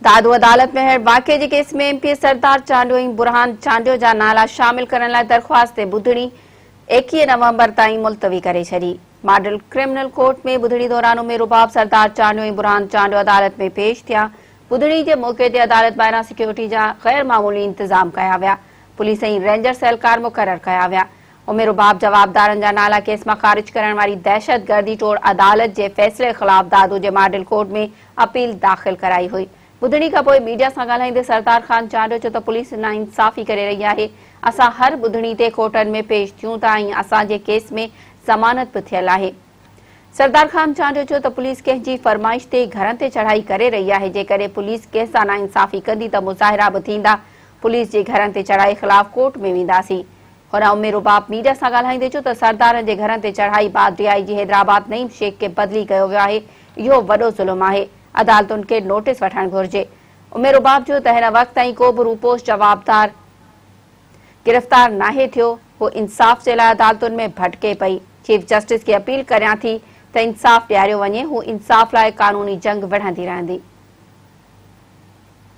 دادو عدالت ۾ هيڊ واقعي جي case ۾ M P A Sardar Chandio ۽ Burhan Chandio جا نالا شامل ڪرڻ لاء درخواست تي ٻڌڻي 21 نومبر تائين ملتوي ڪري ڇڏي. ماڊل ڪرمنل ڪورٽ ۾ ٻڌڻي دوران ام رباب سردار چانڊيو ۽ برهان چانڊيو عدالت ۾ پيش ٿيا. ٻڌڻي جي موقعي تي عدالت ٻاهران سيڪيورٽي جا غير معمولي انتظام ڪيا ويا. پوليس ۽ رينجرز اهلڪار مقرر ڪيا ويا. ام رباب جوابدارن جا نالا ڪيس مان خارج ڪرڻ واري دهشتگردي ٽوڙ عدالت جي فيصلي خلاف دادو جي ماڊل ڪورٽ ۾ اپيل داخل ڪرائي هئي. ٻڌڻي کانپوء ميڊيا سان ڳالهائيندي سردار خان چانڊيو چيو ته پوليس ناانصافي ڪري رهي آهي، اسان هر ٻڌڻي تي ڪورٽن ۾ پيش ٿيون ٿا ۽ اسان جي ڪيس ۾ ضمانت به ٿيل آهي. سردار خان چانڊيو چيو ته پوليس ڪنهن جي فرمائش تي گهرن تي چڙهائي ڪري رهي آهي، جيڪڏهن پوليس ڪنهن سان ناانصافي ڪندي ته مظاهرا به ٿيندا، پوليس جي گهرن تي چڙهائي خلاف ڪورٽ ۾ وينداسين. هن ام رباب ميڊيا سان ڳالهائيندي چيو ته سردارن جي گهرن تي چڙهائي بعد D I G Hyderabad Naeem Sheikh کي بدلي ڪيو ويو آهي، اهو وڏو ظلم آهي، عدالتن کي نوٽيس وٺڻ گهرجي. ام رباب چيو ته هن وقت تائين ڪو به روپوش جوابدار گرفتار ناهي ٿيو، هو انصاف جي لاء عدالتن ۾ ڀٽڪي پئي، چيف جسٽس کي اپيل ڪريان ٿي ته انصاف ڏياريو وڃي، هو انصاف لاء قانوني جنگ وڙهندي رهندي.